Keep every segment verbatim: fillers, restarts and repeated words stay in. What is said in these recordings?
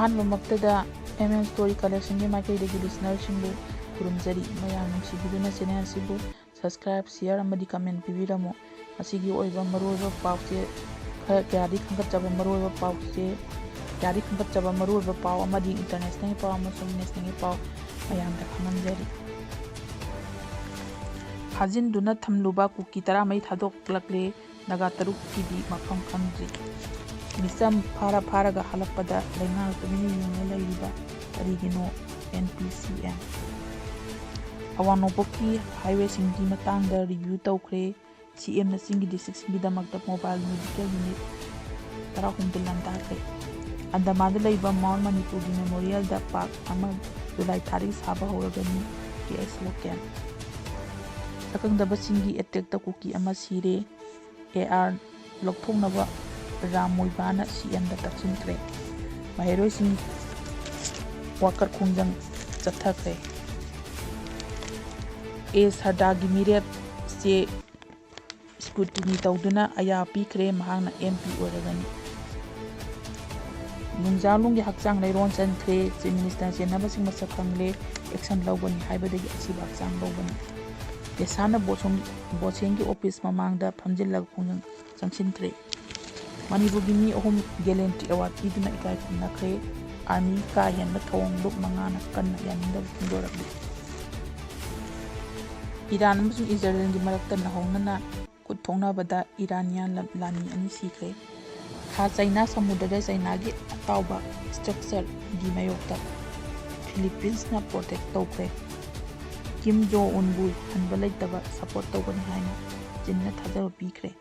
ꯑꯍꯥꯟꯕꯃꯛꯇꯗ M M Story Collectionꯒꯤ ꯃꯥꯏꯀꯩꯗꯒꯤ listenerꯁꯤꯡꯕꯨ ꯈꯨꯔꯨꯝꯖꯔꯤ꯫ ꯃꯌꯥꯝ ꯅꯨꯡꯁꯤꯕꯤꯗꯨꯅ channel ꯑꯁꯤꯕꯨ subscribe, share ꯑꯃꯗꯤ comment ꯄꯤꯕꯤꯔꯝꯃꯨ꯫ ꯃꯁꯤꯒꯤ ꯑꯣꯏꯕ ꯃꯔꯨꯑꯣꯏꯕ ꯄꯥꯎꯆꯦ ꯈꯔ ꯀꯌꯥꯗꯤ ꯈꯟꯒꯠꯆꯕ ꯃꯔꯨꯑꯣꯏꯕ ꯄꯥꯎꯆꯦ ꯀꯌꯥꯗꯤ ꯈꯟꯒꯠꯆꯕ ꯃꯔꯨꯑꯣꯏꯕ ꯄꯥꯎ ꯑꯃꯗꯤ internationalꯒꯤ ꯄꯥꯎ ꯑꯃꯁꯨꯡ nationalꯒꯤ ꯄꯥꯎ ꯃꯌꯥꯝꯗ ꯈꯪꯍꯟꯖꯔꯤ꯫ ꯐꯥꯖꯤꯟꯗꯨꯅ ꯊꯝꯂꯨꯕ ꯀꯨꯀꯤ ꯇꯔꯥꯃꯔꯤ ꯊꯥꯗꯣꯛꯂꯛꯂꯦ꯫ ꯅꯥꯒꯥ ꯇꯔꯨꯛꯀꯤꯗꯤ ꯃꯐꯝ ꯈꯪꯗ꯭ꯔꯤ꯫ ꯃꯤꯆꯝ ꯐꯥꯔ ꯐꯥꯔꯒ ꯍꯜꯂꯛꯄꯗ ꯂꯩꯉꯥꯛ ꯇꯨꯃꯤꯟꯅ ꯌꯦꯡꯂ ꯂꯩꯔꯤꯕ ꯀꯔꯤꯒꯤꯅꯣ? N P C M꯫ ꯑꯋꯥꯡ ꯅꯣꯡꯄꯣꯛꯀꯤ highwayꯁꯤꯡꯒꯤ ꯃꯇꯥꯡꯗ review ꯇꯧꯈ꯭ꯔꯦ꯫ C M ꯅ ꯆꯤꯡꯒꯤ districtꯁꯤꯡꯒꯤꯗꯃꯛꯇ mobile medical unit ꯇꯔꯥꯍꯨꯝꯗꯣꯏ ꯂꯥꯟꯗꯥꯈ꯭ꯔꯦ꯫ ꯑꯟꯗꯃꯥꯟꯗ ꯂꯩꯕ Mount ꯃꯅꯤꯄꯨꯔꯒꯤ memorialꯗ park ꯑꯃ July ꯊꯥꯗꯒꯤ ꯁꯥꯕ ꯍꯧꯔꯒꯅꯤ꯫ K S Loken꯫ ꯁꯛꯈꯪꯗꯕꯁꯤꯡꯒꯤ attackꯇ ꯀꯨꯀꯤ ꯑꯃ ꯁꯤꯔꯦ꯫ A R ꯂꯧꯊꯣꯛꯅꯕ ꯔꯥꯝ ꯃꯣꯏꯕꯥꯅ C Mꯗ ꯇꯛꯁꯤꯟꯈ꯭ꯔꯦ꯫ ꯃꯍꯩꯔꯣꯏꯁꯤꯡ worker ꯈꯣꯡꯖꯪ ꯆꯠꯊꯈ꯭ꯔꯦ꯫ ꯑꯦ ꯁꯔꯗꯥꯒꯤ ꯃꯤꯔꯦꯞ ꯆꯦ scrutiny ꯇꯧꯗꯨꯅ ꯑꯌꯥ ꯄꯤꯈ꯭ꯔꯦ, ꯃꯍꯥꯛꯅ M P ꯑꯣꯏꯔꯒꯅꯤ꯫ ꯅꯨꯡꯖꯥꯂꯨꯡꯒꯤ ꯍꯛꯆꯥꯡ ꯂꯩꯔꯣꯟ ꯆꯟꯈ꯭ꯔꯦ, Chief Minister ꯆꯦꯟꯅꯕꯁꯤꯡ ꯃꯁꯛ ꯈꯪꯂꯦ, action ꯂꯧꯒꯅꯤ ꯍꯥꯏꯕꯗꯒꯤ ꯑꯁꯤꯕ ꯍꯛꯆꯥꯡ ꯂꯧꯕꯅꯤ꯫ ꯀꯦꯁꯥꯅ ꯕꯣꯁꯣꯟ-, ꯕꯣꯁꯦꯟꯒꯤ office ꯃꯃꯥꯡꯗ ꯐꯝꯖꯤꯜꯂꯒ ꯈꯣꯡꯖꯪ ꯆꯪꯁꯤꯟꯈ꯭ꯔꯦ꯫ ꯃꯅꯤꯄꯨꯔꯒꯤ ꯃꯤ ꯑꯍꯨꯝ Gallantry Award ꯄꯤꯗꯨꯅ ꯏꯀꯥꯏ ꯈꯨꯝꯅꯈ꯭ꯔꯦ꯫ Army ꯀꯥ ꯍꯦꯟꯕ ꯊꯧꯑꯣꯡ ꯂꯨꯞ ꯃꯉꯥꯅ ꯀꯟꯅ ꯌꯥꯅꯤꯡꯗꯕ ꯐꯣꯡꯗꯣꯔꯛꯂꯤ꯫ ꯏꯔꯥꯟ ꯑꯃꯁꯨꯡ ꯏꯖꯔꯦꯜꯒꯤ ꯃꯔꯛꯇ ꯅꯧꯍꯧꯅꯅ ꯈꯨꯠ ꯊꯣꯛꯅꯕꯗ ꯏꯔꯥꯅꯤꯌꯥꯟ ꯂꯝ-, ꯂꯥꯟꯃꯤ ꯑꯅꯤ ꯁꯤꯈ꯭ꯔꯦ꯫ ꯈꯥ ꯆꯩꯅꯥ ꯁꯃꯨꯗ꯭ꯔꯗ ꯆꯩꯅꯥꯒꯤ ꯑꯇꯥꯎꯕ structureꯒꯤ ꯃꯥꯌꯣꯛꯇ ꯐꯤꯂꯤꯄꯤꯟꯁꯅ protect ꯇꯧꯈ꯭ꯔꯦ꯫ ꯀꯤꯝ ꯖꯣ ꯎꯟꯕꯨ ꯍꯟꯕ ꯂꯩꯇꯕ support ꯇꯧꯒꯅꯤ ꯍꯥꯏꯅ ꯆꯤꯟꯅ ꯊꯥꯖꯕ ꯄꯤꯈ꯭ꯔꯦ꯫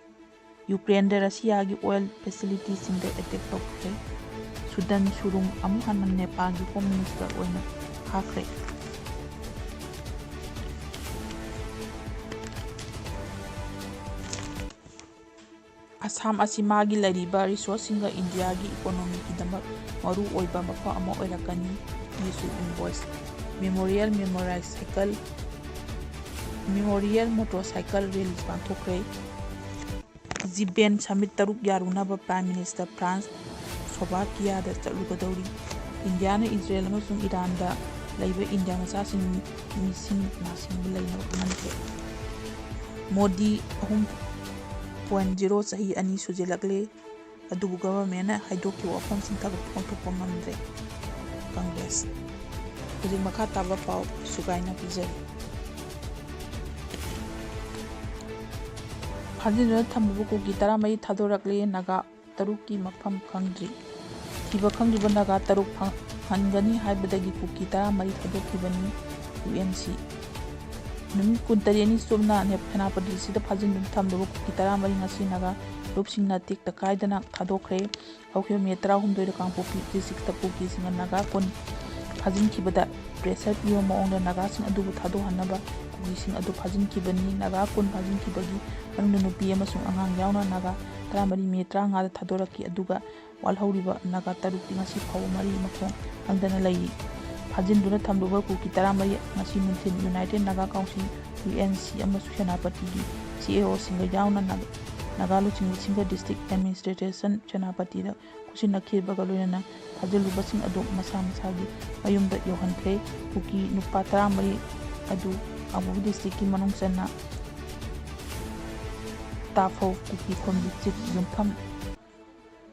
ꯌꯨꯀ꯭ꯔꯦꯟꯗ ꯔꯁꯤꯌꯥꯒꯤ oil facilityꯁꯤꯡꯗ attack ꯇꯧꯈ꯭ꯔꯦ꯫ ꯁꯨꯗꯟ ꯁꯨꯔꯨꯡ ꯑꯃꯨꯛ ꯍꯟꯅ ꯅꯦꯄꯥꯜꯒꯤ Home Minister ꯑꯣꯏꯅ ꯍꯥꯞꯈ꯭ꯔꯦ꯫ ꯑꯁꯥꯝ ꯑꯁꯤ ꯃꯥꯒꯤ ꯂꯩꯔꯤꯕ resourceꯁꯤꯡꯒ ꯏꯟꯗꯤꯌꯥꯒꯤ economyꯒꯤꯗꯃꯛ ꯃꯔꯨ ꯑꯣꯏꯕ ꯃꯐꯝ ꯑꯃ ꯑꯣꯏꯔꯛꯀꯅꯤ꯫ Issue invoice, memorial, memorial cycle, memorial motorcycle rally ꯄꯥꯡꯊꯣꯛꯈ꯭ꯔꯦ꯫ G seven summit ꯇꯔꯨꯛ ꯌꯥꯔꯨꯅꯕ Prime Minister France Slovakiaꯗ ꯆꯠꯂꯨꯒꯗꯧꯔꯤ꯫ ꯏꯟꯗꯤꯌꯥꯅ ꯏꯖꯔꯦꯜ ꯑꯃꯁꯨꯡ ꯏꯔꯥꯟꯗ ꯂꯩꯕ ꯏꯟꯗꯤꯌꯥ ꯃꯆꯥꯁꯤꯡ ꯃꯤꯁꯤꯡ ꯅꯥꯁꯤꯡꯕ ꯂꯩꯅꯕ ꯈꯪꯍꯟꯈ꯭ꯔꯦ꯫ ꯃꯣꯗꯤ ꯑꯍꯨꯝ ꯄꯣꯏꯟ ꯖꯤꯔꯣ ꯆꯍꯤ ꯑꯅꯤ ꯁꯨꯖꯤꯜꯂꯛꯂꯦ, ꯑꯗꯨꯕꯨ ꯒꯚꯔꯟꯃꯦꯟꯅ ꯍꯥꯏꯗꯣꯛꯈꯤꯕ ꯋꯥꯐꯝꯁꯤꯡ ꯊꯕꯛ ꯑꯣꯟꯊꯣꯛꯄ ꯉꯝꯗ꯭ꯔꯦ꯫ ꯀꯪꯒ꯭ꯔꯦꯁ꯫ ꯍꯧꯖꯤꯛ ꯃꯈꯥ ꯇꯥꯕ ꯄꯥꯎ ꯁꯨꯒꯥꯏꯅ ꯄꯤꯖꯔꯤ꯫ ꯐꯥꯖꯤꯟꯗꯨꯅ ꯊꯝꯂꯕ ꯀꯨꯀꯤ ꯇꯔꯥꯃꯔꯤ ꯊꯥꯗꯣꯔꯛꯂꯦ꯫ ꯅꯥꯒꯥ ꯇꯔꯨꯛꯀꯤ ꯃꯐꯝ ꯈꯪꯗ꯭ꯔꯤ꯫ ꯊꯤꯕ ꯈꯪꯗ꯭ꯔꯤꯕ ꯅꯥꯒꯥ ꯇꯔꯨꯛ ꯐꯪꯍꯟꯒꯅꯤ ꯍꯥꯏꯕꯗꯒꯤ ꯀꯨꯀꯤ ꯇꯔꯥꯃꯔꯤ ꯊꯥꯗꯣꯛꯈꯤꯕꯅꯤ꯫ ꯌꯨ ꯑꯦꯟ ꯁꯤ꯫ ꯅꯨꯃꯤꯠ ꯀꯨꯟꯇꯔꯦꯠꯅꯤ ꯆꯨꯞꯅ ꯅꯦꯞ-, ꯁꯦꯅꯥꯄꯇꯤꯁꯤꯗ ꯐꯥꯖꯤꯟꯗꯨꯅ ꯊꯝꯂꯕ ꯀꯨꯀꯤ ꯇꯔꯥꯃꯔꯤ ꯉꯁꯤ ꯅꯥꯒꯥ ꯂꯨꯞꯁꯤꯡꯅ ꯇꯦꯛꯇ ꯀꯥꯏꯗꯅ ꯊꯥꯗꯣꯛꯈ꯭ꯔꯦ꯫ ꯍꯧꯈꯤꯕ ꯃꯦ ꯇꯔꯥꯍꯨꯝꯗꯣꯏꯗ ꯀꯥꯡꯄꯣꯛꯄꯤ ꯗꯤꯁꯇ꯭ꯔꯤꯛꯇ ꯀꯨꯀꯤꯁꯤꯡꯅ ꯅꯥꯒꯥ ꯀꯨꯟ ꯐꯥꯖꯤꯟꯈꯤꯕꯗ ꯄ꯭ꯔꯦꯁꯔ ꯄꯤꯕ ꯃꯑꯣꯡꯗ ꯅꯥꯒꯥꯁꯤꯡ ꯑꯗꯨꯕꯨ ꯊꯥꯗꯣꯛꯍꯟꯅꯕ ꯀꯨꯀꯤꯁꯤꯡ ꯑꯗꯨ ꯐꯥꯖꯤꯟꯈꯤꯕꯅꯤ꯫ ꯅꯥꯒꯥ ꯀꯨꯟ ꯐꯥꯖꯤꯟꯈꯤꯕꯒꯤ ꯃꯅꯨꯡꯗ ꯅꯨꯄꯤ ꯑꯃꯁꯨꯡ ꯑꯉꯥꯡ ꯌꯥꯎꯅ ꯅꯥꯒꯥ ꯇꯔꯥꯃꯔꯤ ꯃꯦ ꯇꯔꯥꯃꯉꯥꯗ ꯊꯥꯗꯣꯔꯛꯈꯤ, ꯑꯗꯨꯒ ꯋꯥꯠꯍꯧꯔꯤꯕ ꯅꯥꯒꯥ ꯇꯔꯨꯛꯇꯤ ꯉꯁꯤ ꯐꯥꯎꯕ ꯃꯔꯤ ꯃꯈꯣꯡ ꯈꯪꯗꯅ ꯂꯩꯔꯤ꯫ ꯐꯥꯖꯤꯟꯗꯨꯅ ꯊꯝꯂꯤꯕ ꯀꯨꯀꯤ ꯇꯔꯥꯃꯔꯤ ꯉꯁꯤ ꯅꯨꯡꯊꯤꯜ united Naga council, U N C, ꯑꯃꯁꯨꯡ ꯁꯦꯅꯥꯄꯇꯤꯒꯤ ꯁꯤ ꯑꯦ ꯑꯣꯁꯤꯡꯒ ꯌꯥꯎꯅ ꯅꯥꯒꯥ, ꯅꯥꯒꯥ ꯂꯨꯆꯤꯡꯕꯁꯤꯡꯒ ꯗꯤꯁꯇ꯭ꯔꯤꯛ ꯑꯦꯗꯃꯤꯅꯤꯁꯇ꯭ꯔꯦꯁꯟ ꯁꯦꯅꯥꯄꯇꯤꯗ ꯈꯨꯠꯁꯤꯟꯅꯈꯤꯕꯒ ꯂꯣꯏꯅꯅ ꯐꯥꯖꯤꯜꯂꯨꯕꯁꯤꯡ ꯑꯗꯨ ꯃꯁꯥ ꯃꯁꯥꯒꯤ ꯃꯌꯨꯝꯗ ꯌꯧꯍꯟꯈ꯭ꯔꯦ꯫ ꯀꯨꯀꯤ ꯅꯨꯄꯥ ꯇꯔꯥꯃꯔꯤ ꯑꯗꯨ ꯀꯥꯡꯄꯣꯛꯄꯤ ꯗꯤꯁꯇ꯭ꯔꯤꯛꯀꯤ ꯃꯅꯨꯡ ꯆꯟꯅ ꯇꯥꯐꯧ ꯀꯨꯀꯤ ꯈꯨꯟꯒꯤ ꯆꯤꯞ ꯌꯨꯝꯐꯝ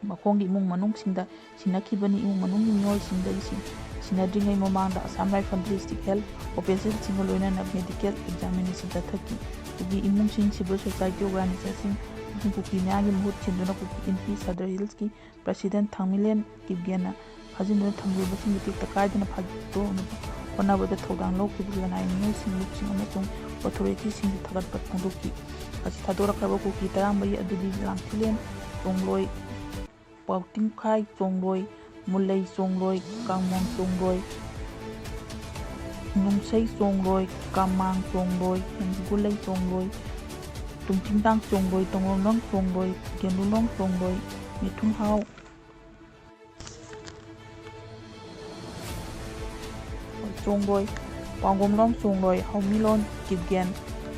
ꯃꯈꯣꯡꯒꯤ ꯏꯃꯨꯡ ꯃꯅꯨꯡꯁꯤꯡꯗ ꯁꯤꯟꯅꯈꯤꯕꯅꯤ꯫ ꯏꯃꯨꯡ ꯃꯅꯨꯡꯒꯤ ꯃꯤꯑꯣꯏꯁꯤꯡꯗꯒꯤ ꯁꯤ-, ꯁꯤꯟꯅꯗ꯭ꯔꯤꯉꯩ ꯃꯃꯥꯡꯗ ꯑꯁꯥꯝ ꯔꯥꯏꯐꯜ ꯗꯤꯁꯇ꯭ꯔꯤꯛ ꯍꯦꯜꯊ ꯑꯣꯐꯤꯁꯤꯌꯦꯜꯁꯤꯡꯒ ꯂꯣꯏꯅꯅ ꯃꯦꯗꯤꯀꯦꯜ ꯑꯦꯛꯖꯥꯃꯤꯅꯦꯁꯟ ꯆꯠꯊꯈꯤ꯫ ꯀꯨꯀꯤ ꯏꯃꯨꯡꯁꯤꯡ, ꯁꯤꯚꯤꯜ ꯁꯣꯁꯥꯏꯇꯤ ꯑꯣꯔꯒꯅꯥꯏꯖꯦꯁꯟꯁꯤꯡ ꯑꯃꯁꯨꯡ ꯀꯨꯀꯤ ꯃꯌꯥꯝꯒꯤ ꯃꯍꯨꯠ ꯁꯤꯟꯗꯨꯅ ꯀꯨꯀꯤ ꯏꯟꯄꯤ ꯁꯗꯔ ꯍꯤꯜꯁꯀꯤ ꯄ꯭ꯔꯁꯤꯗꯦꯟ ꯊꯥꯡꯃꯤꯂꯦꯟ ꯀꯤꯞꯒꯦꯟꯅ ꯐꯥꯖꯤꯟꯗꯨꯅ ꯊꯝꯂꯤꯕꯁꯤꯡꯕꯨ ꯇꯦꯛꯇ ꯀꯥꯏꯗꯅ ꯐꯥꯗꯣꯛꯅꯕ ꯍꯣꯠꯅꯕꯗ ꯊꯧꯗꯥꯡ ꯂꯧꯈꯤꯕ ꯂꯅꯥꯏ ꯃꯤꯑꯣꯏꯁꯤꯡ, ꯂꯨꯞꯁꯤꯡ ꯑꯃꯁꯨꯡ ꯑꯣꯊꯣꯔꯤꯇꯤꯁꯤꯡꯕꯨ ꯊꯥꯒꯠꯄ ꯐꯣꯡꯗꯣꯛꯈꯤ꯫ ꯉꯁꯤ ꯊꯥꯗꯣꯔꯛꯈ꯭ꯔꯕ ꯀꯨꯀꯤ ꯇꯔꯥꯃꯔꯤ ꯑꯗꯨꯗꯤ ꯂꯥꯡꯊꯤꯂꯦꯟ ꯆꯣꯡꯂꯣꯏ, ꯄꯥꯎꯇꯤꯡꯈꯥꯏ ꯆꯣꯡꯂꯣꯏ, ꯃꯨꯂꯩ ꯆꯣꯡꯂꯣꯏ, ꯀꯥꯡꯃꯣꯡ ꯆꯣꯡꯂꯣꯏ, ꯅꯨꯡꯁꯩ ꯆꯣꯡꯂꯣꯏ, ꯀꯥꯃꯥꯡ ꯆꯣꯡꯂꯣꯏ, ꯍꯦꯟꯒꯨꯂꯩ ꯆꯣꯡꯂꯣꯏ, ꯇꯨꯝꯊꯤꯡꯇꯥꯡ ꯆꯣꯡꯂꯣꯏ, ꯇꯣꯡꯉꯣꯝꯂꯣꯡ ꯆꯣꯡꯂꯣꯏ, ꯒꯦꯂꯨꯂꯣꯡ ꯆꯣꯡꯂꯣꯏ, ꯃꯤꯊꯨꯡꯍꯥꯎ ꯆꯣꯡꯂꯣꯏ, ꯄꯥꯎꯒꯣꯝꯂꯣꯡ ꯆꯣꯡꯂꯣꯏ, ꯍꯧꯃꯤꯂꯣꯟ ꯀꯤꯞꯒꯦꯟ,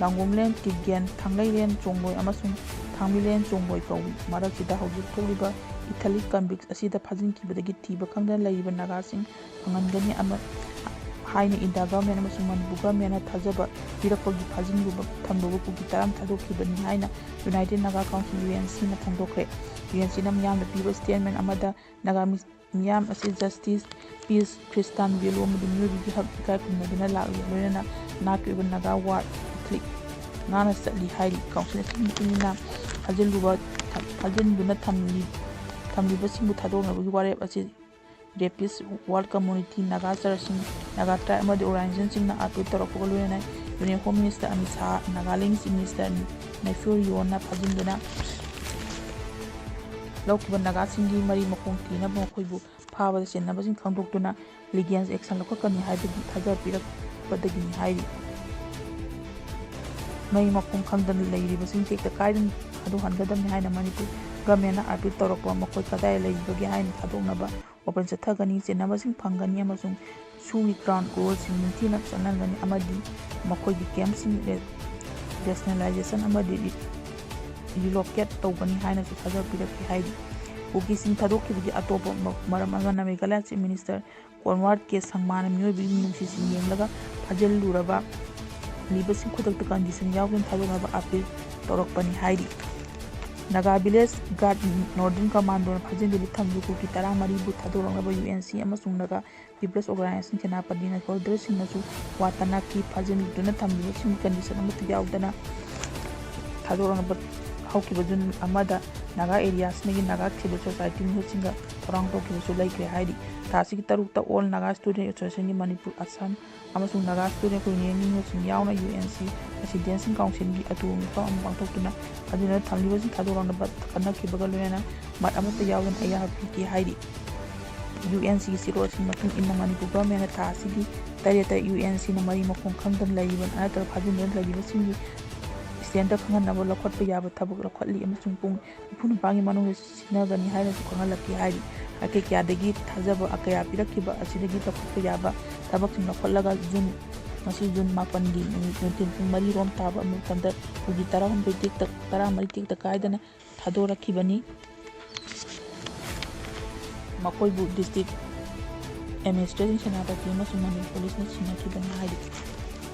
ꯂꯥꯡꯒꯣꯝꯂꯦꯟ ꯀꯤꯞꯒꯦꯟ, ꯊꯥꯡꯂꯩꯔꯦꯟ ꯆꯣꯡꯂꯣꯏ ꯑꯃꯁꯨꯡ ꯊꯥꯡꯃꯩꯕꯟ ꯆꯣꯡꯕꯣꯏ ꯀꯧꯏ꯫ ꯃꯔꯛꯁꯤꯗ ꯍꯧꯖꯤꯛ ꯊꯣꯛꯂꯤꯕ ꯏꯊꯂꯤꯛ ꯀꯟꯚꯤꯛ ꯑꯁꯤꯗ ꯐꯥꯖꯤꯟꯈꯤꯕꯗꯒꯤ ꯊꯤꯕ ꯈꯪꯗꯅ ꯂꯩꯔꯤꯕ ꯅꯥꯒꯥꯁꯤꯡ ꯐꯪꯍꯟꯒꯅꯤ ꯑꯃ ꯍꯥꯏꯅ ꯏꯟꯗꯤꯌꯥ ꯒꯚꯔꯟꯃꯦꯟ ꯑꯃꯁꯨꯡ ꯃꯅꯤꯄꯨꯔ ꯒꯚꯔꯟꯃꯦꯟꯅ ꯊꯥꯖꯕ ꯄꯤꯔꯛꯄꯒꯤ ꯐꯥꯖꯤꯟꯂꯨꯕ ꯊꯝꯂꯨꯕ ꯀꯨꯀꯤ ꯇꯔꯥ ꯊꯥꯗꯣꯛꯈꯤꯕꯅꯤ ꯍꯥꯏꯅ united Naga council, U N ꯁꯤꯅ ꯐꯣꯡꯗꯣꯛꯈ꯭ꯔꯦ꯫ ꯌꯨ ꯑꯦꯟ ꯁꯤꯅ ꯃꯤꯌꯥꯝꯗ ꯄꯤꯕ ꯁ꯭ꯇꯦꯠꯃꯦꯟ ꯑꯃꯗ ꯅꯥꯒꯥ ꯃꯤ-, ꯃꯤꯌꯥꯝ ꯑꯁꯤ ꯖꯁꯇꯤꯁ, ꯄꯤꯁ, ꯈ꯭ꯔꯤꯁꯇꯥꯟ ꯚꯦꯂꯨ ꯑꯃꯗꯤ ꯃꯤꯑꯣꯏꯕꯒꯤ ꯍꯛ ꯏꯀꯥꯏ ꯈꯨꯝꯅꯗꯨꯅ ꯂꯥꯛꯂꯤ, ꯂꯣꯏꯅꯅ ꯅꯥꯠꯀꯤ ꯑꯣꯏꯕ ꯅꯥꯒꯥ ꯋꯥꯔ ꯏꯊꯂꯤꯛ ꯉꯥꯛꯅ ꯆꯠꯂꯤ ꯍꯥꯏꯔꯤ꯫ ꯀꯥꯎꯟꯁꯤꯜ ꯑꯁꯤꯒꯤ ꯃꯇꯨꯡ ꯏꯟꯅ ꯐꯥꯖꯤꯜꯂꯨꯕ, ꯐꯥꯖꯤꯟꯗꯨꯅ ꯊꯝꯂꯤ-, ꯊꯝꯂꯤꯕꯁꯤꯡꯕꯨ ꯊꯥꯗꯣꯛꯅꯕꯒꯤ ꯋꯥꯔꯦꯞ ꯑꯁꯤ ꯔꯦꯄꯤꯁ, ꯋꯥꯔꯜ ꯀꯝꯃ꯭ꯌꯨꯅꯤꯇꯤ, ꯅꯥꯒꯥ ꯆꯔꯆꯁꯤꯡ, ꯅꯥꯒꯥ ꯇ꯭ꯔꯥꯏꯕ ꯑꯃꯗꯤ ꯑꯣꯔꯒꯅꯥꯏꯖꯦꯁꯟꯁꯤꯡꯅ ꯑꯥꯄꯤꯜ ꯇꯧꯔꯛꯄꯒ ꯂꯣꯏꯅꯅ union home minister Amit Shah, ꯅꯥꯒꯥꯂꯦꯟꯒꯤ ꯆꯤꯐ ꯃꯤꯅꯤꯁꯇꯔ ꯅꯦꯏꯐꯤꯌꯨ ꯔꯤꯑꯣꯅ ꯐꯥꯖꯤꯟꯗꯨꯅ ꯂꯧꯈꯤꯕ ꯅꯥꯒꯥꯁꯤꯡꯒꯤ ꯃꯔꯤ ꯃꯈꯣꯡ ꯊꯤꯅꯕ ꯃꯈꯣꯏꯕꯨ ꯐꯥꯕꯗ ꯆꯦꯟꯅꯕꯁꯤꯡ ꯈꯪꯗꯣꯛꯇꯨꯅ ꯂꯤꯒꯦꯜ ꯑꯦꯛꯁꯟ ꯂꯧꯈꯠꯀꯅꯤ ꯍꯥꯏꯕꯒꯤ ꯊꯥꯖꯕ ꯄꯤꯔꯛꯄꯗꯒꯤꯅꯤ ꯍꯥꯏꯔꯤ꯫ ꯃꯔꯤ ꯃꯈꯣꯡ ꯈꯪꯗꯅ ꯂꯩꯔꯤꯕꯁꯤꯡ ꯇꯦꯛꯇ ꯀꯥꯏꯗꯅ ꯊꯥꯗꯣꯛꯍꯟꯒꯗꯕꯅꯤ ꯍꯥꯏꯅ ꯃꯅꯤꯄꯨꯔ ꯒꯚꯔꯟꯃꯦꯟꯅ ꯑꯥꯄꯤꯜ ꯇꯧꯔꯛꯄ, ꯃꯈꯣꯏ ꯀꯗꯥꯏꯗ ꯂꯩꯔꯤꯕꯒꯦ ꯍꯥꯏꯅ ꯊꯥꯗꯣꯛꯅꯕ ꯋꯥꯄꯟ ꯆꯠꯊꯒꯅꯤ, ꯆꯦꯟꯅꯕꯁꯤꯡ ꯐꯪꯒꯅꯤ ꯑꯃꯁꯨꯡ ꯁꯨꯒꯤ ꯒ꯭ꯔꯥꯎꯟ ꯔꯨꯜꯁꯤꯡ ꯅꯤꯡꯊꯤꯅ ꯆꯠꯅꯒꯅꯤ ꯑꯃꯗꯤ ꯃꯈꯣꯏꯒꯤ ꯀꯦꯝꯞꯁꯤꯡ ꯔꯦ-, ꯔꯦꯁꯅꯦꯂꯥꯏꯖꯦꯁꯟ ꯑꯃꯗꯤ ꯔꯤ-, ꯔꯤꯂꯣꯀꯦꯠ ꯇꯧꯒꯅꯤ ꯍꯥꯏꯅꯁꯨ ꯊꯥꯖꯕ ꯄꯤꯔꯛꯈꯤ ꯍꯥꯏꯔꯤ꯫ ꯀꯨꯀꯤꯁꯤꯡ ꯊꯥꯗꯣꯛꯈꯤꯕꯒꯤ ꯑꯇꯣꯞꯄ ꯃ-, ꯃꯔꯝ ꯑꯃꯅ ꯃꯦꯘꯥꯂꯌꯥ ꯆꯤꯐ ꯃꯤꯅꯤꯁꯇꯔ ꯀꯣꯟꯔꯥꯗ ꯀꯦ ꯁꯪꯃꯥꯅ ꯃꯤꯑꯣꯏꯕꯒꯤ ꯃꯤꯅꯨꯡꯁꯤꯁꯤꯡ ꯌꯦꯡꯂꯒ ꯐꯥꯖꯤꯜꯂꯨꯔꯕ ꯂꯤꯕꯁꯤꯡ ꯈꯨꯗꯛꯇ ꯀꯟꯗꯤꯁꯟ ꯌꯥꯎꯗꯅ ꯊꯥꯗꯣꯛꯅꯕ ꯑꯥꯄꯤꯜ ꯇꯧꯔꯛꯄꯅꯤ ꯍꯥꯏꯔꯤ꯫ ꯅꯥꯒꯥ ꯚꯤꯂꯦꯖ ꯒꯥꯔꯗ ꯅꯣꯔꯗꯔꯟ ꯀꯃꯥꯟꯗꯣꯅ ꯐꯥꯖꯤꯟꯗꯨꯅ ꯊꯝꯂꯤꯕ ꯀꯨꯀꯤ ꯇꯔꯥꯃꯔꯤꯕꯨ ꯊꯥꯗꯣꯔꯛꯅꯕ ꯌꯨ ꯑꯦꯟ ꯁꯤ ꯑꯃꯁꯨꯡ ꯅꯥꯒꯥ ꯄꯤꯄꯜꯁ ꯑꯣꯔꯒꯅꯥꯏꯖꯦꯁꯟ ꯁꯦꯅꯥꯄꯇꯤꯅ ꯁꯣꯜꯗꯔꯁꯤꯡꯅꯁꯨ ꯋꯥ ꯇꯅꯈꯤ꯫ ꯐꯥꯖꯤꯟꯗꯨꯅ ꯊꯝꯂꯤꯕꯁꯤꯡꯒꯤ ꯀꯟꯗꯤꯁꯟ ꯑꯃꯠꯇ ꯌꯥꯎꯗꯅ ꯊꯥꯗꯣꯔꯛꯅꯕ ꯍꯧꯈꯤꯕ ꯖꯨꯟ ꯑꯃꯗ ꯅꯥꯒꯥ ꯑꯦꯔꯤꯌꯥꯁꯤꯡꯗꯒꯤ ꯅꯥꯒꯥ ꯁꯤꯚꯤꯜ ꯁꯣꯁꯥꯏꯇꯤ ꯃꯤꯍꯨꯠꯁꯤꯡꯒ ꯊꯧꯔꯥꯡ ꯇꯧꯈꯤꯕꯁꯨ ꯂꯩꯈ꯭ꯔꯦ ꯍꯥꯏꯔꯤ꯫ ꯊꯥ ꯑꯁꯤꯒꯤ ꯇꯔꯨꯛꯇ ꯑꯣꯜ ꯅꯥꯒꯥ ꯁ꯭ꯇꯨꯗꯦꯟꯠ ꯑꯦꯁꯣꯁꯤꯌꯦꯁꯟꯒꯤ ꯃꯅꯤꯄꯨꯔ, ꯑꯁꯥꯝ ꯑꯃꯁꯨꯡ ꯅꯥꯒꯥ ꯁ꯭ꯇꯨꯗꯦꯟꯠ ꯌꯨꯅꯤꯌꯟꯒꯤ ꯃꯤꯍꯨꯠꯁꯤꯡ ꯌꯥꯎꯅ ꯌꯨ ꯑꯦꯟ ꯁꯤ ꯔꯦꯁꯤꯗꯦꯟꯠꯁꯤꯡ ꯀꯥꯎꯟꯁꯤꯜꯒꯤ ꯑꯊꯨꯕ ꯃꯤꯐꯝ ꯑꯃ ꯄꯥꯡꯊꯣꯛꯇꯨꯅ ꯐꯥꯖꯤꯟꯗꯨꯅ ꯊꯝꯂꯤꯕꯁꯤꯡ ꯊꯥꯗꯣꯔꯛꯅꯕ ꯈꯟꯅꯈꯤꯕꯒ ꯂꯣꯏꯅꯅ ꯃꯠ ꯑꯃꯠꯇ ꯌꯥꯎꯗꯅ ꯑꯌꯥꯕ ꯄꯤꯈꯤ ꯍꯥꯏꯔꯤ꯫ ꯌꯨ ꯑꯦꯟ ꯁꯤꯒꯤ ꯆꯦꯔꯣꯜꯁꯤꯡꯒꯤ ꯃꯇꯨꯡ ꯏꯟꯅ ꯃꯅꯤꯄꯨꯔ ꯒꯚꯔꯟꯃꯦꯟꯠꯅ ꯊꯥ ꯑꯁꯤꯒꯤ ꯇꯔꯦꯠꯇ ꯌꯨ ꯑꯦꯟ ꯁꯤꯅ ꯃꯔꯤ ꯃꯈꯣꯡ ꯈꯪꯗꯅ ꯂꯩꯔꯤꯕ ꯅꯠꯇ꯭ꯔꯒ ꯐꯥꯖꯤꯟꯗꯨꯅ ꯂꯩꯔꯤꯕꯁꯤꯡꯒꯤ ꯁ꯭ꯇꯦꯟꯗ ꯈꯪꯍꯟꯅꯕ ꯂꯧꯈꯠꯄ ꯌꯥꯕ ꯊꯕꯛ ꯂꯧꯈꯠꯂꯤ ꯑꯃꯁꯨꯡ ꯄꯨꯡ ꯅꯤꯐꯨ ꯅꯤꯄꯥꯟꯒꯤ ꯃꯅꯨꯡꯗ ꯁꯤꯟꯅꯒꯅꯤ ꯍꯥꯏꯅꯁꯨ ꯈꯪꯍꯜꯂꯛꯈꯤ ꯍꯥꯏꯔꯤ꯫ ꯃꯥꯏꯀꯩ ꯀꯌꯥꯗꯒꯤ ꯊꯥꯖꯕ ꯀꯌꯥ ꯄꯤꯔꯛꯈꯤꯕ ꯑꯁꯤꯗꯒꯤ ꯂꯧꯈꯠꯄ ꯌꯥꯕ ꯊꯕꯛꯁꯤꯡ ꯂꯧꯈꯠꯂꯒ ꯖꯨꯟ ꯉꯁꯤ ꯖꯨꯟ ꯃꯥꯄꯟꯒꯤ ꯅꯨꯃꯤꯠ ꯅꯨꯡꯊꯤꯜ ꯄꯨꯡ ꯃꯔꯤ ꯔꯣꯝ ꯇꯥꯕ ꯃꯇꯝꯗ ꯎꯒꯤ ꯇꯔꯥꯍꯨꯝꯗꯣꯏ ꯇꯦꯛꯇ ꯇꯔꯥꯃꯔꯤ ꯇꯦꯛꯇ ꯀꯥꯏꯗꯅ ꯊꯥꯗꯣꯔꯛꯈꯤꯕꯅꯤ꯫ ꯃꯈꯣꯏꯕꯨ ꯗꯤꯁꯇ꯭ꯔꯤꯛ ꯑꯦꯗꯃꯤꯅꯤꯁꯇ꯭ꯔꯦꯁꯟ ꯁꯦꯅꯥꯄꯇꯤ ꯑꯃꯁꯨꯡ ꯃꯅꯤꯄꯨꯔ ꯄꯨꯂꯤꯁꯅ ꯁꯤꯟꯅꯈꯤꯕꯅꯤ ꯍꯥꯏꯔꯤ꯫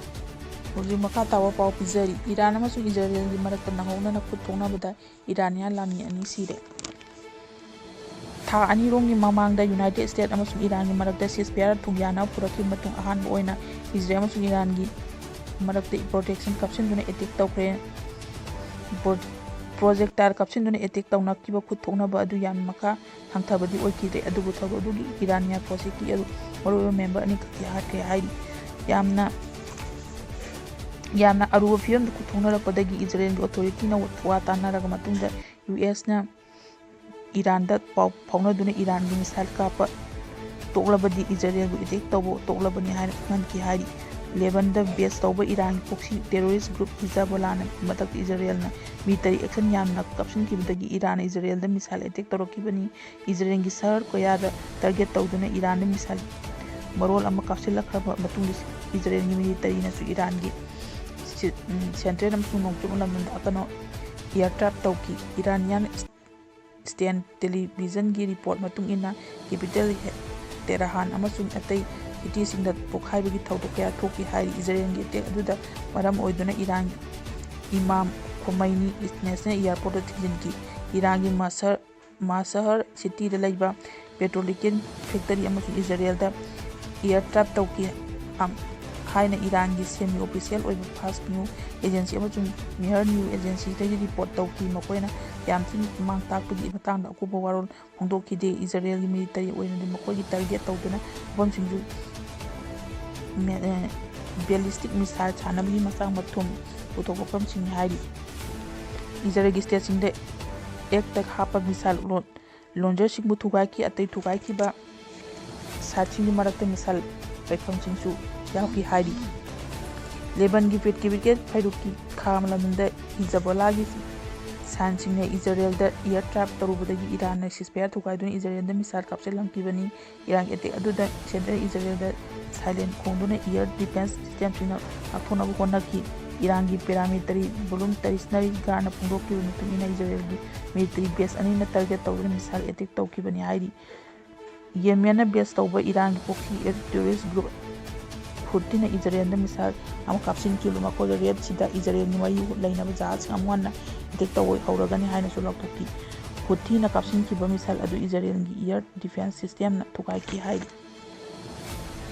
ꯍꯧꯖꯤꯛ ꯃꯈꯥ ꯇꯥꯕ ꯄꯥꯎ ꯄꯤꯖꯔꯤ꯫ ꯏꯔꯥꯟ ꯑꯃꯁꯨꯡ ꯏꯖꯔꯦꯜꯒꯤ ꯃꯔꯛꯇ ꯅꯧꯍꯧꯅꯅ ꯈꯨꯠ ꯊꯣꯛꯅꯕꯗ ꯏꯔꯥꯅꯤꯌꯥꯟ ꯂꯥꯟꯃꯤ ꯑꯅꯤ ꯁꯤꯔꯦ꯫ ꯊꯥ ꯑꯅꯤꯔꯣꯝꯒꯤ ꯃꯃꯥꯡꯗ ꯌꯨꯅꯥꯏꯇꯦꯗ ꯁ꯭ꯇꯦꯠ ꯑꯃꯁꯨꯡ ꯏꯔꯥꯟꯒꯤ ꯃꯔꯛꯇ ceasefire ꯊꯨꯒꯥꯏꯅꯕ ꯄꯨꯔꯛꯈꯤꯕ ꯃꯇꯨꯡ ꯑꯍꯥꯟꯕ ꯑꯣꯏꯅ ꯏꯖꯔꯦꯜ ꯑꯃꯁꯨꯡ ꯏꯔꯥꯟꯒꯤ ꯃꯔꯛꯇ ꯄ꯭ꯔꯣꯇꯦꯛꯁꯟ ꯀꯥꯞꯁꯤꯟꯗꯨꯅ ꯑꯦꯇꯦꯛ ꯇꯧꯈ꯭ꯔꯦ꯫ ꯄ꯭ꯔꯣ-, ꯄ꯭ꯔꯣꯖꯦꯛꯇꯥꯏꯜ ꯀꯥꯞꯁꯤꯟꯗꯨꯅ ꯑꯦꯇꯦꯛ ꯇꯧꯅꯈꯤꯕ ꯈꯨꯠ ꯊꯣꯛꯅꯕ ꯑꯗꯨ ꯌꯥꯝꯅ ꯃꯈꯥ ꯍꯟꯊꯕꯗꯤ ꯑꯣꯏꯈꯤꯗ꯭ꯔꯦ, ꯑꯗꯨꯕꯨ ꯊꯧꯗꯣꯛ ꯑꯗꯨꯒꯤ ꯏꯔꯥꯅꯤꯌꯥꯟ ꯐꯣꯔꯁꯀꯤ ꯑꯔꯨ-, ꯃꯔꯨꯑꯣꯏꯕ ꯃꯦꯝꯕꯔ ꯑꯅꯤꯈꯛꯇꯤ ꯍꯥꯠꯈ꯭ꯔꯦ ꯍꯥꯏꯔꯤ꯫ ꯌꯥꯝꯅ, ꯌꯥꯝꯅ ꯑꯔꯨꯕ ꯐꯤꯕꯝꯗ ꯈꯨꯠ ꯊꯣꯛꯅꯔꯛꯄꯗꯒꯤ ꯏꯖꯔꯦꯜꯒꯤ ꯑꯣꯊꯣꯔꯤꯇꯤꯅ ꯋꯥ ꯇꯥꯅꯔꯕ ꯃꯇꯨꯡꯗ ꯌꯨ ꯑꯦꯁꯅ ꯏꯔꯥꯟꯗ ꯄꯥꯎ ꯐꯥꯎꯅꯗꯨꯅ ꯏꯔꯥꯟꯒꯤ ꯃꯤꯁꯥꯏꯜ ꯀꯥꯞꯄ ꯇꯣꯛꯂꯕꯗꯤ ꯏꯖꯔꯦꯜꯕꯨ ꯑꯦꯇꯦꯛ ꯇꯧꯕ ꯇꯣꯛꯂꯕꯅꯤ ꯍꯥꯏꯅ ꯈꯪꯍꯟꯈꯤ ꯍꯥꯏꯔꯤ꯫ ꯂꯦꯕꯟꯗ ꯕꯦꯖ ꯇꯧꯕ ꯏꯔꯥꯟꯒꯤ proxy terrorist group ꯍꯤꯖꯕꯣꯂꯥꯅ ꯃꯊꯛꯇ ꯏꯖꯔꯦꯜꯅ military action ꯌꯥꯝꯅ ꯀꯥꯞꯁꯤꯟꯈꯤꯕꯗꯒꯤ ꯏꯔꯥꯟꯅ ꯏꯖꯔꯦꯜꯗ ꯃꯤꯁꯥꯏꯜ ꯑꯦꯇꯦꯛ ꯇꯧꯔꯛꯈꯤꯕꯅꯤ꯫ ꯏꯖꯔꯦꯜꯒꯤ ꯁꯍꯔ ꯀꯌꯥꯗ target ꯇꯧꯗꯨꯅ ꯏꯔꯥꯟꯗ ꯃꯤꯁꯥꯏꯜ ꯃꯔꯣꯜ ꯑꯃ ꯀꯥꯞꯁꯤꯜꯂꯛꯈ꯭ꯔꯕ ꯃꯇꯨꯡꯗ ꯏꯖꯔꯦꯜꯒꯤ militaryꯅꯁꯨ ꯏꯔꯥꯟꯒꯤ ꯁꯤ-, ꯎꯝ, central ꯑꯃꯁꯨꯡ ꯅꯣꯡꯆꯨꯞ ꯂꯝꯗꯝꯗ ꯑꯀꯟꯕ air strike ꯇꯧꯈꯤ꯫ ꯏꯔꯥꯅꯤꯌꯥꯟ state televisionꯒꯤ report ꯃꯇꯨꯡ ꯏꯟꯅ capital ꯍꯦ-, ꯇꯦꯍꯔꯥꯟ ꯑꯃꯁꯨꯡ ꯑꯇꯩ cityꯁꯤꯡꯗ ꯄꯣꯈꯥꯏꯕꯒꯤ ꯊꯧꯗꯣꯛ ꯀꯌꯥ ꯊꯣꯛꯈꯤ ꯍꯥꯏꯔꯤ꯫ ꯏꯖꯔꯦꯜꯒꯤ attack ꯑꯗꯨꯗ ꯃꯔꯝ ꯑꯣꯏꯗꯨꯅ ꯏꯔꯥꯟꯒꯤ ꯏꯃꯥꯝ ꯈꯣꯃꯩꯅꯤ National Airportꯇ ꯊꯤꯡꯖꯤꯟꯈꯤ꯫ ꯏꯔꯥꯟꯒꯤ ꯃꯁꯔ-, ꯃꯁꯍꯔ cityꯗ ꯂꯩꯕ petroleum factory ꯑꯃꯁꯨꯡ ꯏꯖꯔꯦꯜꯗ air strike ꯇꯧꯈꯤ, ꯑꯝ, ꯍꯥꯏꯅ ꯏꯔꯥꯟꯒꯤ semi official ꯑꯣꯏꯕ ꯐꯥꯔꯁ ꯅ꯭ꯌꯨ ꯑꯦꯖꯦꯟꯁꯤ ꯑꯃꯁꯨꯡ ꯃꯤꯍꯔ ꯅ꯭ꯌꯨ ꯑꯦꯖꯦꯟꯁꯤꯗꯒꯤ report ꯇꯧꯈꯤ꯫ ꯃꯈꯣꯏꯅ ꯌꯥꯝ ꯊꯤꯅ ꯃꯥꯡ ꯇꯥꯛꯄꯒꯤ ꯃꯇꯥꯡꯗ ꯑꯀꯨꯞꯄ ꯋꯥꯔꯣꯜ ꯐꯣꯡꯗꯣꯛꯈꯤꯗꯦ꯫ ꯏꯖꯔꯦꯜꯒꯤ militaryꯅꯗꯤ ꯃꯈꯣꯏꯒꯤ target ꯇꯧꯗꯨꯅ ꯃꯐꯝꯁꯤꯡꯁꯨ ꯃꯦ-, ꯑꯦ, ballistic missile ꯁꯥꯟꯅꯕꯒꯤ ꯃꯆꯥꯛ ꯃꯊꯨꯝ ꯄꯨꯊꯣꯛꯄ ꯃꯐꯝꯁꯤꯡꯅꯤ ꯍꯥꯏꯔꯤ꯫ ꯏꯖꯔꯦꯜꯒꯤ stateꯁꯤꯡꯗ attackꯇ ꯍꯥꯞꯄ missile ꯂꯣꯟ-, launcherꯁꯤꯡꯕꯨ ꯊꯨꯒꯥꯏꯈꯤ꯫ ꯑꯇꯩ ꯊꯨꯒꯥꯏꯈꯤꯕ siteꯁꯤꯡꯒꯤ ꯃꯔꯛꯇ missile ꯄꯩꯐꯝꯁꯤꯡꯁꯨ ꯌꯥꯎꯈꯤ ꯍꯥꯏꯔꯤ꯫ ꯂꯦꯕꯟꯒꯤ ꯐꯦꯠꯀꯤ ꯕ꯭ꯔꯤꯒꯦꯗ ꯐꯩꯔꯨꯛꯀꯤ ꯈꯥ ꯂꯝꯗꯝꯗ ꯍꯤꯖꯕꯣꯂꯥꯒꯤ ꯁꯥꯏꯟꯁꯁꯤꯡꯅ ꯏꯖꯔꯦꯜꯗ ꯏꯌꯔ ꯁ꯭ꯇ꯭ꯔꯥꯏꯛ ꯇꯧꯔꯨꯕꯗꯒꯤ ꯏꯔꯥꯟꯅ ꯁꯤꯁꯐꯌꯥꯔ ꯊꯨꯒꯥꯏꯗꯨꯅ ꯏꯖꯔꯦꯜꯗ ꯃꯤꯁꯥꯏꯜ ꯀꯥꯞꯁꯤꯜꯂꯝꯈꯤꯕꯅꯤ꯫ ꯏꯔꯥꯟꯒꯤ ꯑꯦꯇꯦꯛ ꯑꯗꯨꯗ ꯁꯦꯟꯇ꯭ꯔꯦꯜ ꯏꯖꯔꯦꯜꯗ ꯁꯥꯏꯂꯦꯟ ꯈꯣꯡꯗꯨꯅ ꯏꯌꯔ ꯗꯤꯐꯦꯟꯁ ꯁꯤꯁꯇꯦꯝꯁꯤꯡꯅ ꯉꯥꯛꯊꯣꯛꯅꯕ ꯍꯣꯠꯅꯈꯤ꯫ ꯏꯔꯥꯟꯒꯤ ꯄꯦꯔꯥꯃꯤꯂꯤꯇꯔꯤ ꯚꯣꯂꯨꯟꯇꯔꯤꯁꯅꯔꯤ ꯒꯥꯔꯗꯅ ꯐꯣꯡꯗꯣꯛꯈꯤꯕꯒꯤ ꯃꯇꯨꯡ ꯏꯟꯅ ꯏꯖꯔꯦꯜꯒꯤ ꯃꯤꯂꯤꯇꯔꯤ ꯕꯦꯁ ꯑꯅꯤꯅ ꯇꯥꯔꯒꯦꯠ ꯇꯧꯗꯨꯅ ꯃꯤꯁꯥꯏꯜ ꯑꯦꯇꯦꯛ ꯇꯧꯈꯤꯕꯅꯤ ꯍꯥꯏꯔꯤ꯫ ꯌꯦꯃꯦꯟꯅ ꯕꯦꯁ ꯇꯧꯕ ꯏꯔꯥꯟꯒꯤ ꯄ꯭ꯔꯣꯛꯁꯤ ꯇꯦꯔꯣꯔꯤꯁ ꯒ꯭ꯔꯨꯞ ꯍꯨꯊꯤꯅ ꯏꯖꯔꯦꯜꯗ ꯃꯤꯁꯥꯏꯜ ꯑꯃ ꯀꯥꯞꯁꯤꯟꯈꯤꯕ ꯃꯈꯣꯏꯒ ꯔꯦꯗ ꯁꯤꯗ ꯏꯖꯔꯦꯜꯒꯤ ꯃꯔꯤ ꯂꯩꯅꯕ ꯖꯍꯥꯖꯁꯤꯡ ꯑꯃꯨꯛ ꯍꯟꯅ ꯑꯦꯇꯦꯛ ꯇꯧꯕ ꯍꯧꯔꯒꯅꯤ ꯍꯥꯏꯅꯁꯨ ꯂꯥꯎꯊꯣꯛꯈꯤ꯫ ꯍꯨꯊꯤꯅ ꯀꯥꯞꯁꯤꯟꯈꯤꯕ ꯃꯤꯁꯥꯏꯜ ꯑꯗꯨ ꯏꯖꯔꯦꯜꯒꯤ ꯏꯌꯔ ꯗꯤꯐꯦꯟꯁ ꯁꯤꯁꯇꯦꯝꯅ ꯊꯨꯒꯥꯏꯈꯤ ꯍꯥꯏꯔꯤ꯫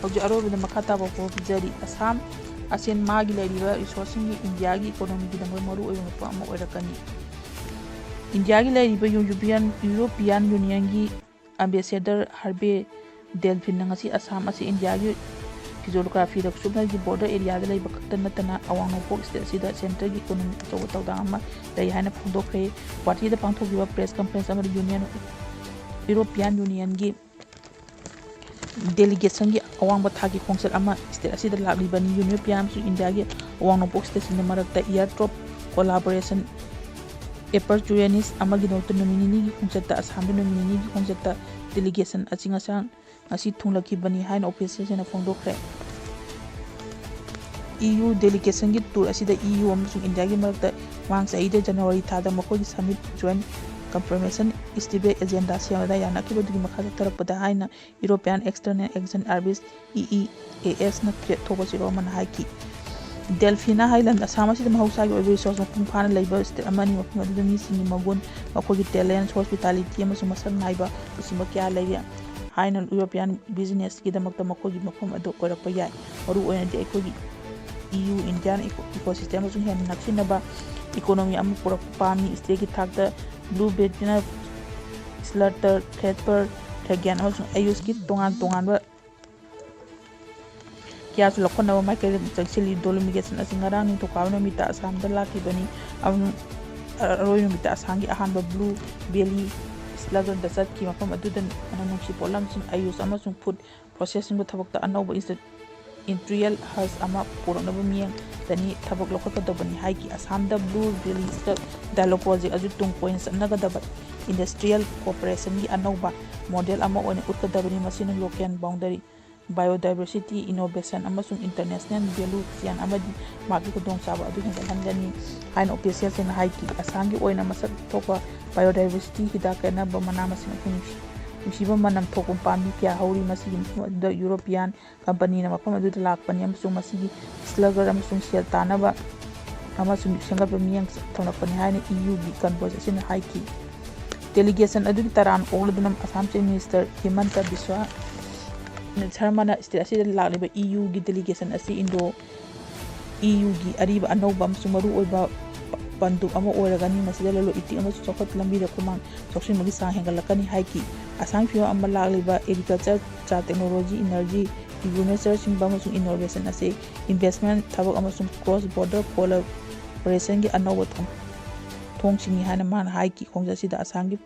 ꯍꯧꯖꯤꯛ ꯑꯔꯣꯏꯕꯗ ꯃꯈꯥ ꯇꯥꯕ ꯄꯥꯎ ꯄꯤꯖꯔꯤ꯫ ꯑꯁꯥꯝ ꯑꯁꯤ ꯃꯥꯒꯤ ꯂꯩꯔꯤꯕ ꯔꯤꯁꯣꯔꯁꯁꯤꯡꯒꯤ ꯏꯟꯗꯤꯌꯥꯒꯤ ꯏꯀꯣꯅꯣꯃꯤꯒꯤꯗꯃꯛ ꯃꯔꯨꯑꯣꯏꯕ ꯃꯐꯝ ꯑꯃ ꯑꯣꯏꯔꯛꯀꯅꯤ꯫ ꯏꯟꯗꯤꯌꯥꯒꯤ ꯂꯩꯔꯤꯕ ꯌꯨꯔꯣꯄꯤꯌꯥꯟ, ꯌꯨꯔꯣꯄꯤꯌꯥꯟ ꯌꯨꯅꯤꯌꯟꯒꯤ ꯑꯦꯝꯕꯦꯁꯦꯗꯔ ꯍꯔꯕꯦ ꯗꯦꯜꯐꯤꯟꯅ ꯉꯁꯤ ꯑꯁꯥꯝ ꯑꯁꯤ ꯏꯟꯗꯤꯌꯥꯒꯤ ꯐꯤꯖꯤꯑꯣꯒ꯭ꯔꯥꯐꯤꯗ ꯈꯨꯠꯁꯨꯞꯅꯒꯤ ꯕꯣꯔꯗꯔ ꯑꯦꯔꯤꯌꯥꯗ ꯂꯩꯕ ꯈꯛꯇ ꯅꯠꯇꯅ ꯑꯋꯥꯡ ꯅꯣꯡꯄꯣꯛ ꯁ꯭ꯇꯦꯠ ꯑꯁꯤꯗ ꯁꯦꯟꯇꯔꯒꯤ ꯏꯀꯣꯅꯣꯃꯤ ꯑꯆꯧꯕ ꯊꯧꯗꯥꯡ ꯑꯃ ꯂꯩ ꯍꯥꯏꯅ ꯐꯣꯡꯗꯣꯛꯈ꯭ꯔꯦ꯫ ꯒꯨꯋꯥꯍꯥꯇꯤꯗ ꯄꯥꯡꯊꯣꯛꯈꯤꯕ ꯄ꯭ꯔꯦꯁ ꯀꯟꯐꯔꯦꯟꯁ ꯑꯃꯗ ꯌꯨꯅꯤꯌꯟ, ꯌꯨꯔꯣꯄꯤꯌꯥꯟ ꯌꯨꯅꯤꯌꯟꯒꯤ ꯗꯦꯂꯤꯒꯦꯁꯟꯒꯤ ꯑꯋꯥꯡꯕ ꯊꯥꯛꯀꯤ ꯈꯣꯡꯆꯠ ꯑꯃ ꯁ꯭ꯇꯦꯠ ꯑꯁꯤꯗ ꯂꯥꯛꯂꯤꯕꯅꯤ꯫ ꯌꯨꯔꯣꯄꯤꯌꯥꯟ ꯑꯃꯁꯨꯡ ꯏꯟꯗꯤꯌꯥꯒꯤ ꯑꯋꯥꯡ ꯅꯣꯡꯄꯣꯛ ꯁ꯭ꯇꯦꯠꯁꯤꯡꯒꯤ ꯃꯔꯛꯇ ꯏꯌꯥꯔ ꯇ꯭ꯔꯣꯞ ꯀꯣꯂꯥꯕꯣꯔꯦꯁꯟ ꯑꯦꯄꯔꯆꯨꯔꯦꯅꯤꯁ ꯑꯃꯒꯤꯗꯃꯛꯇ ꯅꯨꯃꯤꯠ ꯅꯤꯅꯤꯒꯤ ꯈꯣꯡꯆꯠꯇ ꯑꯁꯥꯝꯗ ꯅꯨꯃꯤꯠ ꯅꯤꯅꯤꯒꯤ ꯈꯣꯡꯆꯠꯇ ꯗꯦꯂꯤꯒꯦꯁꯟ ꯑꯁꯤ ꯉꯁꯥꯡ ꯉꯁꯤ ꯊꯨꯡꯂꯈꯤꯕꯅꯤ ꯍꯥꯏꯅ ꯑꯣꯐꯤꯁꯤꯌꯦꯜꯁꯤꯡꯅ ꯐꯣꯡꯗꯣꯛꯈ꯭ꯔꯦ꯫ ꯏ ꯌꯨ ꯗꯦꯂꯤꯒꯦꯁꯟꯒꯤ ꯇꯨꯔ ꯑꯁꯤꯗ ꯏ ꯌꯨ ꯑꯃꯁꯨꯡ ꯏꯟꯗꯤꯌꯥꯒꯤ ꯃꯔꯛꯇ ꯃꯃꯥꯡ ꯆꯍꯤꯗ ꯖꯅꯋꯥꯔꯤ ꯊꯥꯗ ꯃꯈꯣꯏꯒꯤ ꯁꯃꯤꯠ ꯖꯣꯏꯟ ꯀꯟꯐꯔꯃꯦꯁꯟ ꯏꯁꯇꯤꯕꯦ ꯑꯦꯖꯦꯟꯗꯥ ꯁꯦꯝꯕꯗ ꯌꯥꯅꯈꯤꯕꯗꯨꯒꯤ ꯃꯈꯥ ꯆꯠꯊꯔꯛꯄꯗ ꯍꯥꯏꯅ European external action service, E E ꯑꯦ ꯑꯦꯁꯅ ꯊꯣꯛꯄ ꯆꯦꯔꯣꯜ ꯑꯃꯅ ꯍꯥꯏꯈꯤ꯫ ꯗꯦꯜꯐꯤꯅꯥ ꯍꯥꯏꯂꯦꯟ ꯑꯁꯥꯝ ꯑꯁꯤꯗ ꯃꯍꯧꯁꯥꯒꯤ ꯑꯣꯏꯕ ꯔꯤꯁꯣꯔꯁ ꯃꯄꯨꯡ ꯐꯥꯅ ꯂꯩꯕ ꯁ꯭ꯇꯦꯠ ꯑꯃꯅꯤ꯫ ꯃꯐꯝ ꯑꯗꯨꯗ ꯃꯤꯁꯤꯡꯒꯤ ꯃꯒꯨꯟ, ꯃꯈꯣꯏꯒꯤ ꯇꯦꯂꯦꯟꯠ, ꯍꯣꯁꯄꯤꯇꯥꯂꯤꯇꯤ ꯑꯃꯁꯨꯡ ꯃꯁꯛ ꯅꯥꯏꯕ ꯂꯨꯆꯤꯡꯕ ꯀꯌꯥ ꯂꯩꯔꯤ ꯍꯥꯏꯅ ꯌꯨꯔꯣꯄꯤꯌꯥꯟ ꯕꯤꯖꯤꯅꯦꯁꯀꯤꯗꯃꯛꯇ ꯃꯈꯣꯏꯒꯤ ꯃꯐꯝ ꯑꯗꯨ ꯑꯣꯏꯔꯛꯄ ꯌꯥꯏ꯫ ꯃꯔꯨꯑꯣꯏꯅꯗꯤ ꯑꯩꯈꯣꯏꯒꯤ E U Indian eco-, ecosystem ꯑꯃꯁꯨꯡ ꯍꯦꯟꯅ ꯅꯛꯁꯤꯟꯅꯕ ꯏꯀꯣꯅꯣꯃꯤ ꯑꯃ ꯄꯨꯔꯛꯄ ꯄꯥꯝꯃꯤ꯫ ꯁ꯭ꯇꯦꯠꯀꯤ ꯊꯥꯛꯇ ꯕ꯭ꯂꯨ ꯕꯦꯇꯤꯅ, ꯁ꯭ꯂꯇꯔ, ꯊꯦꯠꯄꯔ, ꯊꯦꯒꯦꯟ ꯑꯃꯁꯨꯡ ꯑꯌꯨꯁꯀꯤ ꯇꯣꯉꯥꯟ ꯇꯣꯉꯥꯟꯕ ꯀꯌꯥꯁꯨ ꯂꯧꯈꯠꯅꯕ ꯃꯥꯏꯀꯩꯗ ꯆꯪꯁꯤꯜꯂꯤ꯫ ꯗꯣꯂꯤꯃꯤꯒꯦꯁꯟ ꯑꯁꯤ ꯉꯔꯥꯡ ꯅꯤꯡꯊꯧꯀꯥꯕ ꯅꯨꯃꯤꯠꯇ ꯑꯁꯥꯝꯗ ꯂꯥꯛꯈꯤꯕꯅꯤ ꯑꯃꯁꯨꯡ ꯑꯔꯣꯏꯕ ꯅꯨꯃꯤꯠꯇ ꯑꯁꯥꯝꯒꯤ ꯑꯍꯥꯟꯕ ꯕ꯭ꯂꯨ ꯚꯦꯂꯤ ꯁ꯭ꯂꯒꯟꯗ ꯆꯠꯈꯤ꯫ ꯃꯐꯝ ꯑꯗꯨꯗ ꯅꯨꯡꯁꯤ ꯄꯣꯠꯂꯝꯁꯤꯡ, ꯑꯌꯨꯁ ꯑꯃꯁꯨꯡ ꯐꯨꯗ ꯄ꯭ꯔꯣꯁꯦꯁꯤꯡꯒꯤ ꯊꯕꯛꯇ ꯑꯅꯧꯕ ꯏꯟꯁꯇꯤ-, industrial hub ꯑꯃ ꯄꯨꯔꯛꯅꯕ ꯃꯤꯠꯌꯦꯡꯗꯅꯤ ꯊꯕꯛ ꯂꯧꯈꯠꯀꯗꯕꯅꯤ ꯍꯥꯏꯈꯤ꯫ ꯑꯁꯥꯝꯗ Blue Valley Dialogue Project ꯑꯗꯨ ꯇꯨꯡ ꯀꯣꯏꯅ ꯆꯠꯅꯒꯗꯕ industrial cooperation ꯒꯤ ꯑꯅꯧꯕ model ꯑꯃ ꯑꯣꯏꯅ ꯎꯠꯀꯗꯕꯅꯤ꯫ ꯃꯁꯤꯅ local boundary, biodiversity, innovation ꯑꯃꯁꯨꯡ international value chain ꯑꯃꯗꯤ ꯃꯥꯒꯤ ꯈꯨꯗꯣꯡꯆꯥꯕ ꯑꯗꯨ ꯍꯦꯟꯒꯠꯍꯟꯒꯅꯤ ꯍꯥꯏꯅ official ꯁꯤꯡꯅ ꯍꯥꯏꯈꯤ꯫ ꯑꯁꯥꯝꯒꯤ ꯑꯣꯏꯅ ꯃꯁꯛ ꯊꯣꯛꯄ biodiversity ꯍꯤꯗꯥꯛ ꯀꯥꯟꯅꯕ ꯃꯅꯥ ꯃꯁꯤꯡ ꯑꯃꯁꯨꯡ ꯅꯨꯡꯁꯤ-, ꯅꯨꯡꯁꯤꯕ ꯃꯅꯝ ꯊꯣꯛꯄ ꯄꯥꯝꯕꯤ ꯀꯌꯥ ꯍꯧꯔꯤ꯫ ꯃꯁꯤꯒꯤ ꯃꯐꯝ ꯑꯗꯨꯗ European company ꯅ ꯃꯐꯝ ꯑꯗꯨꯗ ꯂꯥꯛꯄꯅꯤ ꯑꯃꯁꯨꯡ ꯃꯁꯤꯒꯤ slugger ꯑꯃꯁꯨꯡ ꯁꯦꯜ ꯇꯥꯟꯅꯕ ꯑꯃꯁꯨꯡ ꯁꯦꯝꯒꯠꯄ ꯃꯤꯠꯌꯦꯡ ꯊꯝꯂꯛꯄꯅꯤ ꯍꯥꯏꯅ E U ꯒꯤ convoy ꯑꯁꯤꯅ ꯍꯥꯏꯈꯤ꯫ Delegation ꯑꯗꯨꯒꯤ ꯇꯔꯥꯝ ꯑꯣꯛꯂꯗꯨꯅ Assam Chief Minister ꯍꯤꯃꯟꯇ Visva ꯁꯔꯃꯅ state ꯑꯁꯤꯗ ꯂꯥꯛꯂꯤꯕ E U ꯒꯤ delegation ꯑꯁꯤ Indo E U ꯒꯤ ꯑꯔꯤꯕ, ꯑꯅꯧꯕ ꯑꯃꯁꯨꯡ ꯃꯔꯨꯑꯣꯏꯕ ꯄ-, ꯄꯟꯗꯨꯞ ꯑꯃ ꯑꯣꯏꯔꯒꯅꯤ꯫ ꯃꯁꯤꯗ ꯂꯂꯣꯟ ꯏꯇꯤꯛ ꯑꯃꯁꯨꯡ ꯆꯥꯎꯈꯠ ꯂꯝꯕꯤꯗ ꯈꯨꯃꯥꯡ ꯆꯥꯎꯁꯤꯟꯕꯒꯤ ꯆꯥꯡ ꯍꯦꯟꯒꯠꯂꯛꯀꯅꯤ ꯍꯥꯏꯈꯤ꯫ ꯑꯁꯥꯝꯒꯤ ꯐꯤꯕꯝ ꯑꯃ ꯂꯥꯛꯂꯤꯕ agriculture, ꯆꯥ technology, energy, renewables ꯁꯤꯟꯕ ꯑꯃꯁꯨꯡ innovation ꯑꯁꯤ investment, ꯊꯕꯛ ꯑꯃꯁꯨꯡ cross border collaboration ꯒꯤ ꯑꯅꯧꯕ ꯊꯣꯡ-, ꯊꯣꯡꯁꯤꯡꯅꯤ ꯍꯥꯏꯅ ꯃꯥꯅ ꯍꯥꯏꯈꯤ꯫ ꯈꯣꯡꯆꯠ ꯑꯁꯤꯗ ꯑꯁꯥꯝꯒꯤ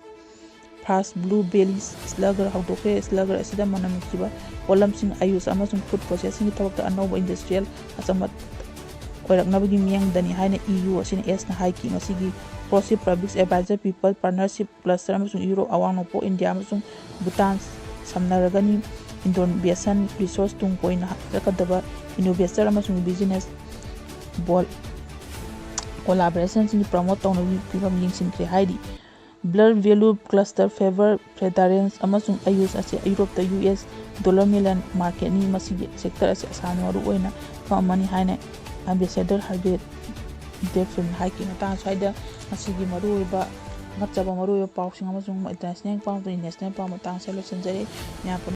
first Blue Valley Slugger ꯍꯧꯗꯣꯛꯈ꯭ꯔꯦ꯫ Slugger ꯑꯁꯤꯗ ꯃꯅꯝ ꯅꯨꯡꯁꯤꯕ ꯄꯣꯠꯂꯝꯁꯤꯡ, ꯑꯌꯨꯁ ꯑꯃꯁꯨꯡ food processing ꯒꯤ ꯊꯕꯛꯇ ꯑꯅꯧꯕ industrial ꯑꯆꯝꯕ ꯑꯣꯏꯔꯛꯅꯕꯒꯤ ꯃꯤꯠꯌꯦꯡꯗꯅꯤ ꯍꯥꯏꯅ E U ꯑꯁꯤꯅ S ꯅ ꯍꯥꯏꯈꯤ꯫ ꯃꯁꯤꯒꯤ process, public advisor, people partnership cluster ꯑꯃꯁꯨꯡ Europe, ꯑꯋꯥꯡ ꯅꯣꯡꯄꯣꯛ India ꯑꯃꯁꯨꯡ Bhutan ꯁꯝꯅꯔꯒꯅꯤ꯫ Innovation resource ꯇꯨꯡ ꯀꯣꯏꯅ ꯍꯥꯞꯆꯤꯜꯂꯛꯀꯗꯕ investor ꯑꯃꯁꯨꯡ business bol-, collaboration ꯁꯤꯡ promote ꯇꯧꯅꯕꯒꯤ ꯐꯤꯕꯝ ꯌꯦꯡꯁꯤꯟꯈ꯭ꯔꯦ ꯍꯥꯏꯔꯤ꯫ Blue Valley Cluster favor fragrance ꯑꯃꯁꯨꯡ ꯑꯌꯨꯁ ꯑꯁꯤ ꯌꯨꯔꯣꯞꯇ U S dollar million market ꯅꯤ꯫ ꯃꯁꯤꯒꯤ sector ꯑꯁꯤ ꯑꯁꯥꯝꯅ ꯃꯔꯨꯑꯣꯏꯅ ꯃꯐꯝ ꯑꯃꯅꯤ ꯍꯥꯏꯅ Ambassador Harvey Deffin ꯍꯥꯏꯈꯤ꯫ ꯃꯇꯥꯡ ꯑꯁ꯭ꯋꯥꯏꯗ ꯉꯁꯤꯒꯤ ꯃꯔꯨꯑꯣꯏꯕ ꯈꯪꯒꯠꯆꯕ ꯃꯔꯨꯑꯣꯏꯕ ꯄꯥꯎꯁꯤꯡ ꯑꯃꯁꯨꯡ international ꯄꯥꯎ, national ꯄꯥꯎ ꯃꯇꯥꯡ ꯑꯁꯤꯗ ꯂꯣꯏꯁꯤꯟꯖꯔꯦ꯫ ꯃꯌꯥꯝ ꯄꯨꯝꯅꯃꯛ